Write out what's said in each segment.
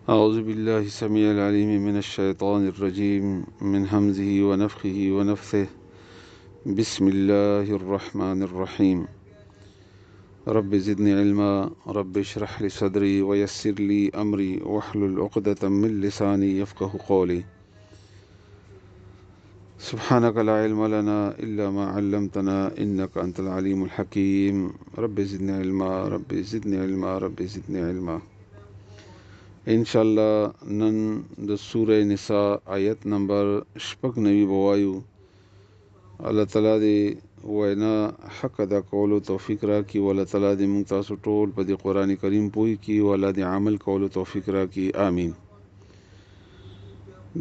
أعوذ بالله السميع العليم من الشيطان الرجيم من همزه ونفخه ونفثه. بسم الله الرحمن الرحيم. رب زدني علما، رب اشرح لي صدري ويسر لي أمري واحلل عقدة من لساني يفقه قولي. سبحانك لا علم لنا إلا ما علمتنا إنك أنت العليم الحكيم. رب زدني علما، رب زدني علما، رب زدني علما. ان شاء الله نن د سوره نساء آیت نمبر 96 به وایو. الله تعالی دې وینا حق ادا کولو توفیق راکړي، او الله تعالی دې موږ تاسو ټول په دې قرآن کریم پوه کړي، او الله دې عمل کولو توفیق راکړي، آمین.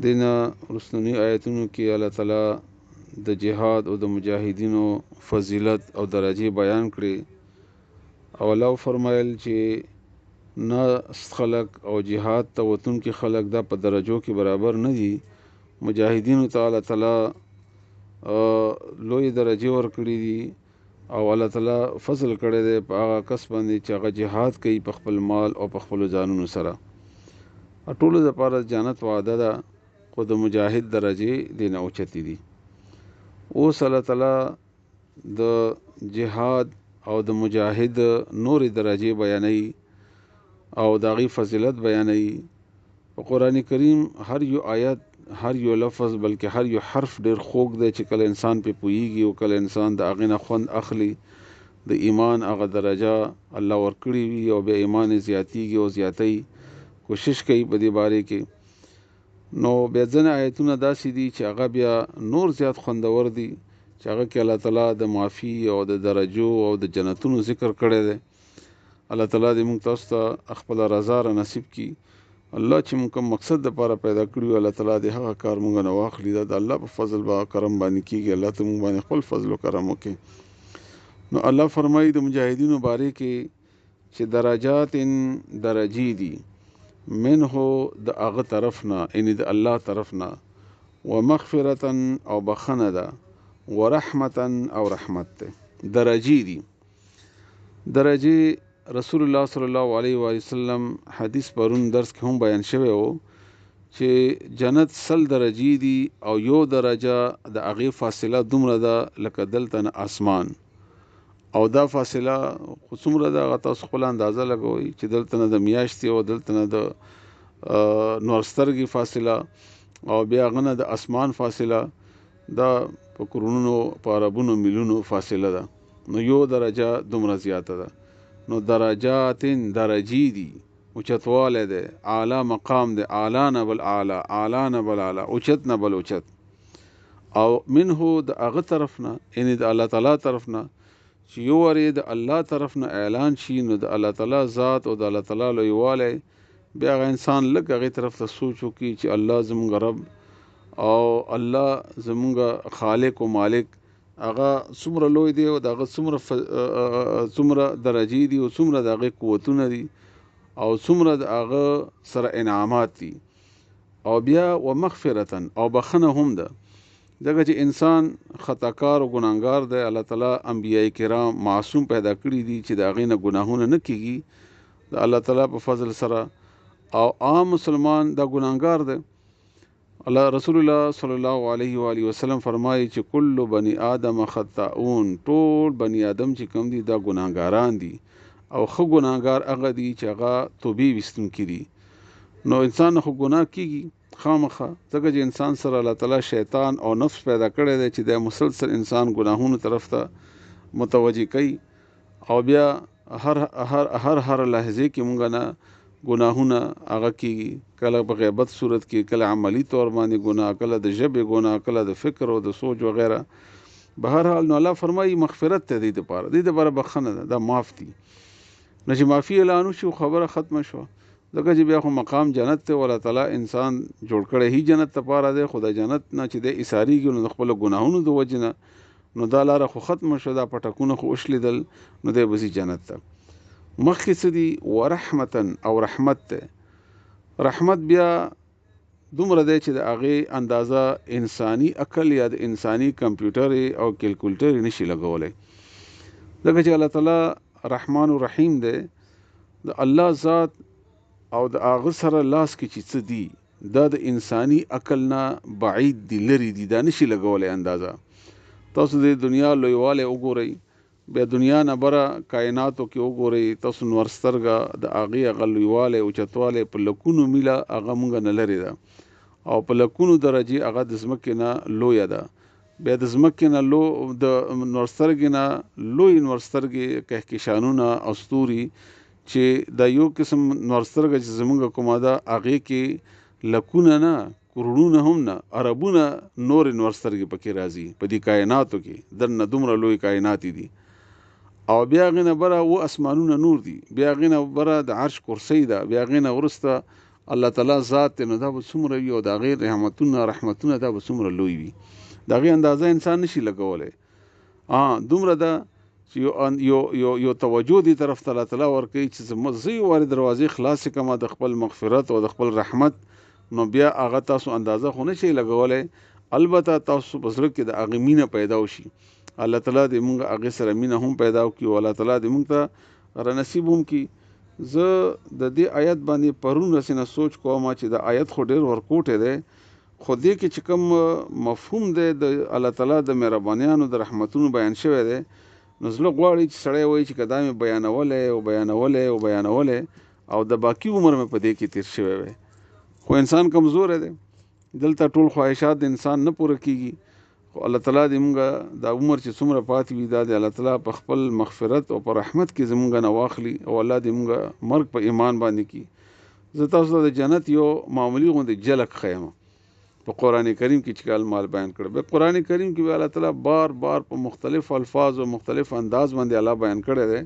دینه وروستني آیتونو کې الله تعالی د جهاد او د مجاهدینو فضیلت او درجې بیان کړې، او الله وفرمایل چې نه خلق او جهاد ته وتونکي خلق دا په درجو کې برابر نه دي. مجاهدینو ته الله تعالی لوی درجې ورکړي دي، او الله تعالی فضل کړی دی په هغه کس باندې چې هغه جهاد کوي په خپل مال او په خپلو ځانونو سره. ټولو دپاره جنت وعده ده، خو د مجاهد درجې دې نه اوچتې دي. اوس الله تعالی د جهاد او د مجاهد نورې درجې بیانوي او د هغې فضیلت بیانوي. په قرآن کریم هر یو آیت، هر یو لفظ، بلکې هر یو حرف ډېر خوږ دی چې کله انسان پرې پوهېږي او کله انسان د هغې نه خوند اخلي، د ایمان هغه درجه الله ورکړې وي او بیا ایمان یې زیاتېږي او زیاتوي، کوشش کوي په دې باره کې. نو بیا ځینې آیتونه داسې دي چې هغه بیا نور زیات خوندور دي، چې هغه کې الله تعالی د معافي او د درجو او د جنتونو ذکر کړی دی. الله تعالی دې موږ تاسو ته خپله رضا را نصیب کړي. الله چې موږ کوم مقصد دپاره پیدا کړي وي، الله تعالی دې هغه کار موږ نه واخلي. دا د الله په فضل به کرم باندې کېږي. الله ته موږ باندې خپل فضل و کرم وکړي. نو الله فرمایي د مجاهدینو باره کې چې درجات درجې دي، منه د هغه طرف نه، یعنې د الله طرف نه، ومغفرة او بخښنه ده، ورحمة او رحمت ده. درجې دي. درجې رسول الله صلی الله علیه وآله وسلم حدیث پرون درس کې هم بیان شوی و چې جنت 100 درجې دي، او یو درجه د هغې فاصله دومره ده لکه دلته نه آسمان، او دا فاصله خو څومره ده هغه تاسو خپله اندازه لګوئ چې دلته نه د میاشتې او دلته نه د نورسترګې فاصله، او بیا هغه نه د آسمان فاصله، دا په کرونونو په عربونو میلونو فاصله ده. نو یو درجه دومره زیاته ده. نو درجات درجې دي، اوچتوالی دی، اعلی مقام دی، اعلی نه بل اعلی، اعلی نه بل اعلی، اوچت نه بل اوچت. او منه د هغه طرف نه، یعنې د الله تعالی طرف نه، چې یو وارې د الله طرف نه اعلان شي، نو د الله تعالی ذات او د الله تعالی لویوالی، بیا هغه انسان لږ هغې طرف ته سوچ وکړي چې الله زموږ رب او الله زموږ خالق او مالک، هغه څومره لوی دی او د هغه څومره درجې دي او څومره د هغې قوتونه دي او څومره د هغه سره انعامات دي. او بیا ومغفرة او بخښنه هم ده، ځکه چې انسان خطاکار او ګناهګار دی. الله تعالی انبیاء کرام معصوم پیدا کړي دي چې د هغې نه ګناهونه نه کېږي د الله تعالی په فضل سره، او عام مسلمان دا ګناهګار دی. الله رسول الله صلی الله علیه وآله وسلم فرمایي چې کل بني آدم خطاؤن، ټول بني آدم چې کوم دي دا ګناهګاران دي، او ښه ګناهګار هغه دي چې هغه توبې ویستونکي دي. نو انسان خو ګناه کېږي خامخا، ځکه چې انسان سره الله تعالی شیطان او نفس پیدا کړی دی چې دی مسلسل انسان ګناهونو طرف ته متوجه کوي، او بیا هر هر هر هر لحظې کې مونږ نه ګناهونه هغه کېږي، کله په غیبت صورت کې، کله عملی طور باندې ګناه، کله د ژبې ګناه، کله د فکر او د سوچ وغیره. بهرحال نو الله فرمایي مغفرت ته دې دپاره، دې دپاره بخښنه ده، دا معاف دي. نو چې معافي اعلان وشي خبره ختمه شوه، ځکه چې بیا خو مقام جنت دی، الله تعالی انسان جوړ کړی هی جنت دپاره دی، خو د جنت نه چې دی ایسارېږي نو د خپلو ګناهونو د وجې نه، نو دا لاره خو ختمه شوه، دا پټکونه خو وشلېدل، نو دی به ځي جنت ته. مخکې څه دي؟ ورحمة او رحمت دی. رحمت بیا دومره دی چې د هغې اندازه انساني عقل یا د انساني کمپیوټر او کیلکولیټر نشي لګولی، ځکه چې الله تعالی رحمان و رحیم دی. د الله ذات او د هغه سره لاس کې چې څه دي دا د انساني عقل نه بعید دي، لرې دي، دا نشي لګولی اندازه. تاسو د دنیا لویوالی وګورئ، بیا دنیا نه بره کائناتو کې وګورئ، تاسو نور سترګه د هغې هغه لویوالی اوچتوالی په لکونو میله هغه مونږ نه لرې ده، او په لکونو درجې هغه د ځمکې نه لویه ده. بیا د ځمکې نه د نور سترګې نه لوی نور سترګې کهکشانونه او ستوري، چې دا یو قسم نور سترګه چې زمونږ کومه ده هغې کې لکونه نه، کروړونه هم نه، اربونه نورې نور سترګې پکې راځي په دې کائناتو کې، دننه دومره لوی کائنات دي. او بیا هغې نه بره و اسمانونه نور دي، بیا هغې نه بره د عرش کرسۍ ده، بیا هغې نه وروسته الله تعالی ذات دی. نو دا به څومره وي، او د هغې رحمتونه رحمتونه دا به څومره لوی وي، د هغې اندازه انسان نشي لګولی. دومره ده چې یو یو یو یو توجه دې طرف ته الله تعالی ورکوي چې زه یو وارې دروازې خلاصې کړم د خپل مغفرت او د خپل رحمت، نو بیا هغه تاسو اندازه خو نشئ لګولی، البته تاسو په زړه کې د هغې مینه پیدا وشي. الله تعالی دې مونږ هغې سره مینه هم پیدا وکړي، او الله تعالی دې مونږ ته رانصیب هم کړي. زه د دې آیت باندې پرون راسې نه سوچ کوم چې دا آیت خو ډېر ورکوټی دی، خو دې کې چې کوم مفهوم دی د الله تعالی د مهربانیانو د رحمتونو بیان شوی دی، نو زړه غواړي چې سړی وایي چې که دا مې بیانولی او بیانولی او بیانولی او د باقي عمر مې په دې کې تېر شوی وی. خو انسان کمزوری دی، دلته ټول خواهشات د انسان نه پوره کېږي. خو الله تعالی دې مونږ دا عمر چې څومره پاتې وي دا دې الله تعالی په خپل مغفرت او په رحمت کې زمونږ نه واخلي، او الله دې مونږ مرګ په ایمان باندې کړي. زه تاسو ته د جنت یو معمولي غوندې جلک ښیم په قرآن کریم کې چې کال مال بیان کړی. به قرآن کریم کې به الله تعالی بار بار په مختلف الفاظ او مختلف انداز باندې الله بیان کړی دی،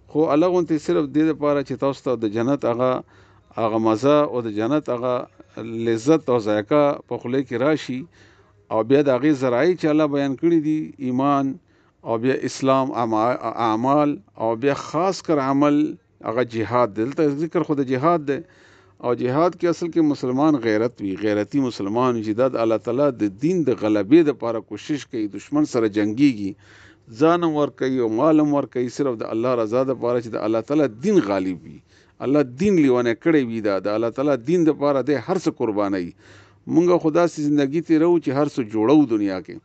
خو الله غوندې صرف دې لپاره چې تاسو ته د جنت هغه مزه او د جنت هغه لذت او ذایقه په خولې کې راشي، او بیا د هغې ذرایع چې الله بیان کړي دي، ایمان او بیا اسلام اعمال او بیا خاص کر عمل هغه جهاد دی. دلته ذکر خو د جهاد دی، او جهاد کې اصل کې مسلمان غیرت وي، غیرتی مسلمان وي چې دا د الله تعالی د دین د غلبې دپاره کوشش کوي، دشمن سره جنګیږي، ځان هم ورکوي او مال هم ورکوي، صرف د الله رضا دپاره چې د الله تعالی دین غالب وي، الله دین لیونی کړی وي، دا د الله تعالی دین دپاره دی هر څه قربانوي. مونږ خو داسې زندګي تېروو چې هر څه جوړوو دنیا کې،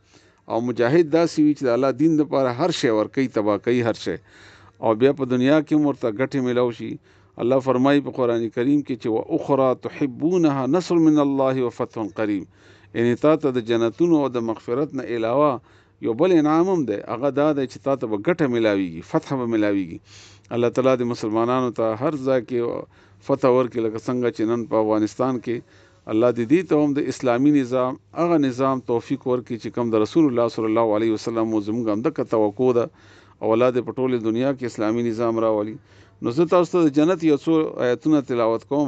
او مجاهد داسې وي چې د الله دین دپاره هر شی ورکوي، تباه کوي هر شی، او بیا په دنیا کې هم ورته ګټې میلاو شي. الله فرمایي په قرآن کریم کې چې واخرى تحبونها نصر من الله وفتح قریب، یعنی تا ته د جنتونو او د مغفرت نه علاوه یو بل انعام هم دی، هغه دا دی چې تا ته به ګټه میلاویږي، فتح به میلاویږي. الله تعالی د مسلمانانو ته هر ځای کې فتح ورکړي، لکه څنګه چې نن په افغانستان کې الله دې دې ته هم د اسلامي نظام هغه نظام توفیق ورکړي چې کوم د رسول الله صلی الله علیه وسلم و، زموږ همدغه توقع ده، او الله دې په ټوله دنیا کې اسلامي نظام راولي. نو زه تاسو ته د جنت یو څو آیتونه تلاوت کوم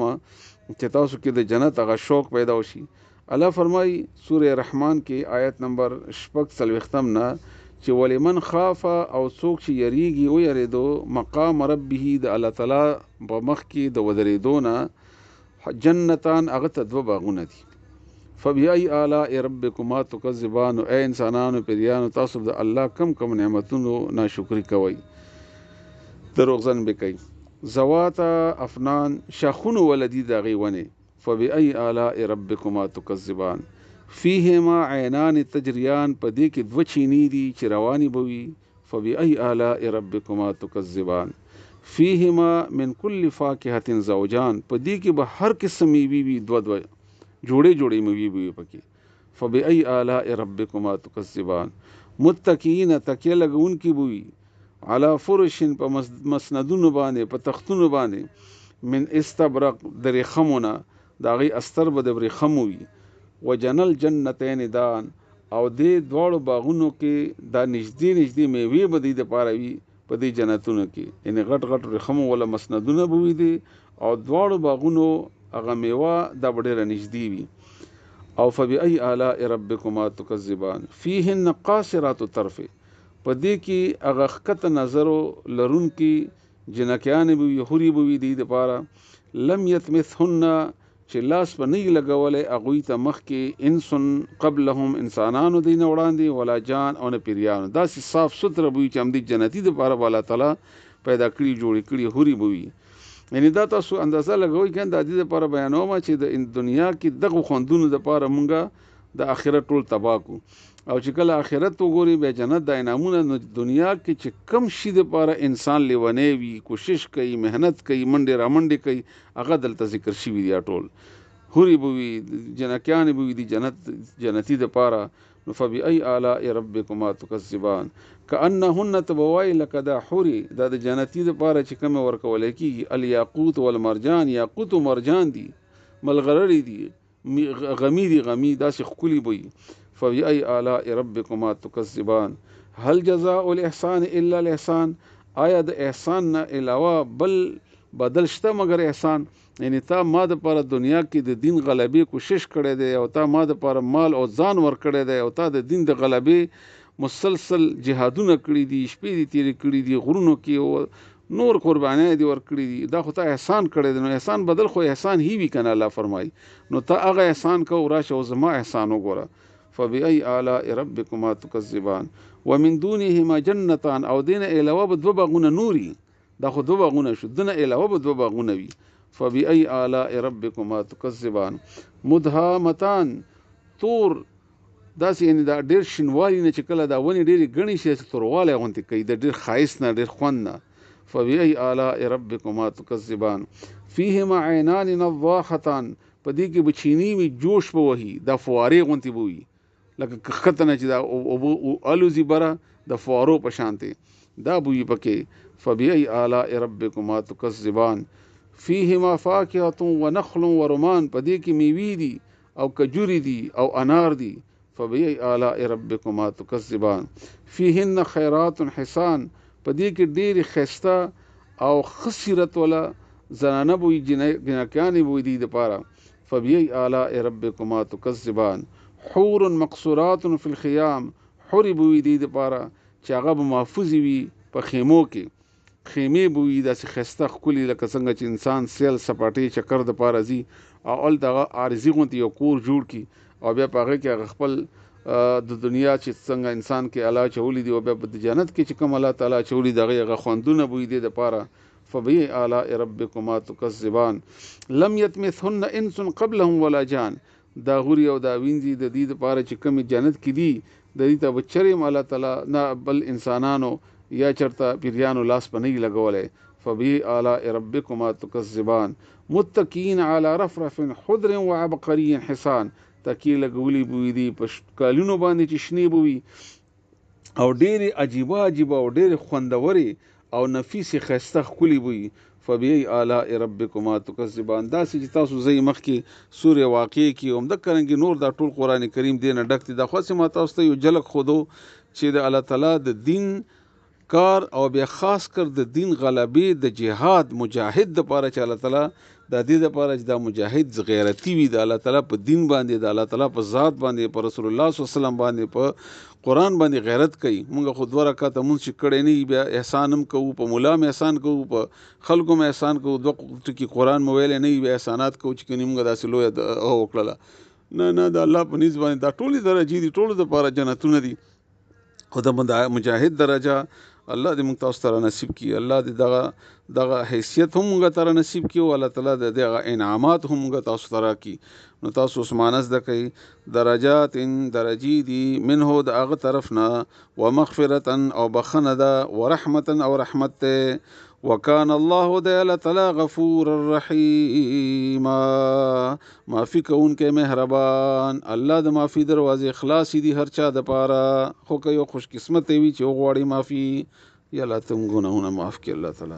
چې تاسو کې د جنت هغه شوق پیدا وشي. الله فرمایي سورة رحمان کې آیت نمبر 46 نه چې ولمن خاف، او څوک چې یریږي او یریدو مقام ربه د الله تعالی په مخ کې د ودرېدو نه، جنتان هغه ته دوه باغونه دي. فبأي آلاء ربکما تکذبان، ای انسانانو پیریانو تاسو د الله کم کم نعمتونو ناشکري کوئ، دروغزن به کوي. ذواتا افنان شاخونو ولدي د هغې ونې. فبأي آلاء ربکما تکذبان، فیهما عینان تجریان، په دې کې دوه چینې دي چې روانې به وي. فبأي آلاء ربکما تکذبان، فیهما من کل فاکهة زوجان، په دې کې به هر قسم میوې وي، دوه دوه جوړې جوړې میوې به وي پکې. فبأي آلاء ربکما تکذبان، متکئین تکیه لګوونکي به وي، علی فرش په مسندونو باندې، په تختونو باندې، من استبرق د ریخمو نه، د هغې استر به د ریخمو وي. وجنل جنتین دان، او دې دواړو باغونو کې دا نږدې نږدې میوې به دوی دپاره وي په دې جنتونو کې، یعنې غټ غټ ریخمو والا مسندونه به وي دي، او دواړو باغونو هغه میوه دا به ډېره نږدې وي. او فبأي آلاء ربکما تکذبان، فیهن قاصرات الطرف، په دې کې هغه ښکته نظرو لرونکي جنکیانې به وي، حورې به وي دوی دپاره. لم یطمثهن، چې لاس به نه وي لګولی هغوی ته مخکې، انس قبلهم انسانانو دوی نه وړاندې، ولا جان او نه پیریانو، داسې صاف سوتره به وي چې همدې جنتي دپاره به الله تعالی پیدا کړي جوړې کړي حورې به وي. یعنی دا تاسو اندازه لګوئ کنه، د دې لپاره بیانوم چې د دنیا کې دغه خوندونو لپاره مونږه د آخرت ټول تباه کو، او چې کله آخرت وګوري بیا جنت د انعامونه. نو دنیا کې چې کم شي د پاره انسان لیونی وي، کوشش کوي، محنت کوي، منډې رامنډې کوي، هغه دلته ذکر شوي دي. ټول حورې به وي، جنکیانې به وي د جنت جنتي دپاره. نو فبأي آلاء ربکما تکذبان، کأنهن ته به وایي لکه دا حورې دا د جنتي دپاره چې کومې ورکولی کېږي، الیاقوت والمرجان، یاقوت و مرجان دي، ملغلرې دي، غمي دي، غمي داسې ښکلي به وي. فبأي آلاء ربکما تکذبان، هل جزاء الاحسان الا الاحسان، آیا د احسان نه علاوه بل بدل شته مګر احسان؟ یعنی تا ما د پاره دنیا کې د دین غلبې کوشش کړی دی، او تا ما د پاره مال او ځان ورکړی دی، او تا د دین د غلبې مسلسل جهادونه کړي دي، شپې دي تېرې کړي دي غرونو کې او نور قربانۍ دي ورکړي دي، دا خو تا احسان کړی دی، نو احسان بدل خو احسان هی وي کنه. الله فرمایي نو تا هغه احسان کو، راشه او زما احسان وګوره. فبأي آلاء ربکما تکذبان، ومن دونهما جنتان، او دین علاوه به دوه باغونه نوري، دا خو دوه باغونه شو، دنه علاوه به دوه باغونه وي. فبأي آلاء ربکما تکذبان، مدهامتان، تور داسې، یعنی دا ډېر شینوالي نه چې کله دا ونې ډېرې ګڼې شي داسې توروالی غوندې کوي، د ډېر ښایست نه ډېر خوند نه. فبأي آلاء ربکما تکذبان، فیهما عینان نضاختان، په دې کې به چینې وي، جوش به وهي، دا فوارې غوندې به وي، لکه کښته نه چې دا اوبه الوزي بره د فوارو په شانتې دا به وي پکې. فبأي آلاء ربکما تکذبان، فیهما فاکهة ونخل ورمان، په دې کې میوې دي او کجوري دي او انار دي. فبأي آلاء ربکما تکذبان، فیهن خیرات حسان، په دې کې ډېرې ښایسته او ښه سیرت والا زنانه به وي، جنکیانې به وي دې دپاره. فبأي آلاء ربکما تکذبان، حور مقصورات فی الخیام، حورې به وي دې دپاره چې هغه به محفوظې وي په خیمو کې، خیمې به وي داسې ښایسته ښکلي، لکه څنګه چې انسان سیل سپاټې چکر دپاره ځي او هلته هغه عارضي غوندې یو کور جوړ کړي، او بیا په هغې کې هغه خپل د دنیا چې څنګه انسان کې الله اچولي دي، او بیا په جنت کې چې کوم الله تعالی اچولي د هغې هغه خوندونه به وي دې دپاره. فبأي آلاء ربکما تکذبان، لم یطمثهن انس قبلهم ولا جان، دا غوري او دا وینځي د دې دپاره چې کومې جنت کې دي د دې ته به چېرې هم الله تعالی نه بل انسانانو یا چېرته پیریانو لاس په نه وي لګولی. فبأي آلاء ربکما تکذبان، متکئین علی رفرف خضر وعبقري حسان، تکیې لګولي به وي دي په کالونو باندې چې شنې به وي، او ډېرې عجیبه عجیبه او ډېرې خوندورې او نفیسې ښایسته ښکلې به وي. فبأي آلاء ربکما تکذبان، داسې چې تاسو زه یې مخکې سورې واقع کې هم دقه رنګې نور دا ټول قرآن کریم دې نه ډک دي. دا خو هسې ما تاسو ته یو جلک ښودو چې د الله تعالی د دین کار او بیا خاص کر د دین غلبې د جهاد مجاهد دپاره چې الله تعالی د دې دپاره چې دا مجاهد غیرتي وي، د الله تعالی په دین باندې، د الله تعالی په ذات باندې، په رسول الله صلی الله علیه وسلم باندې، په قرآن باندې غیرت کوي. مونږ خو دوه رکعته مونځ چې کړی نه وي بیا احسان هم کوو، په ملا هم احسان کوو، په خلکو هم احسان کوو، دوه ټکي قرآن مو ویلی نه وي بیا احسانات کوو چې کني مونږ داسې لویه هغه وکړله. نه نه، د الله په نیز باندې دا ټولې درجې دي، ټولو دپاره جنتونه دي، خو د مجاهد درجه الله دې موږ تاسو ته را نصیب کړي، الله دې دغه حیثیت هم موږ ته را نصیب کړي، او الله تعالی دې دغه انعامات هم موږ تاسو ته راکړي. نو تاسو اوس معنی زده کړئ، درجات درجې دي، منه د هغه طرف نه، ومغفرة او بخښنه ده، ورحمة او رحمت دی، وکان الله دی الله تعالی غفور الرحیم، معافي کوونکی مهربان. الله د معافي دروازې خلاصې دي هر چا دپاره، خو که یو خوش قسمته وي چې وغواړي معافي، یا الله ته موږ ګناهونه معاف کړي الله تعالی.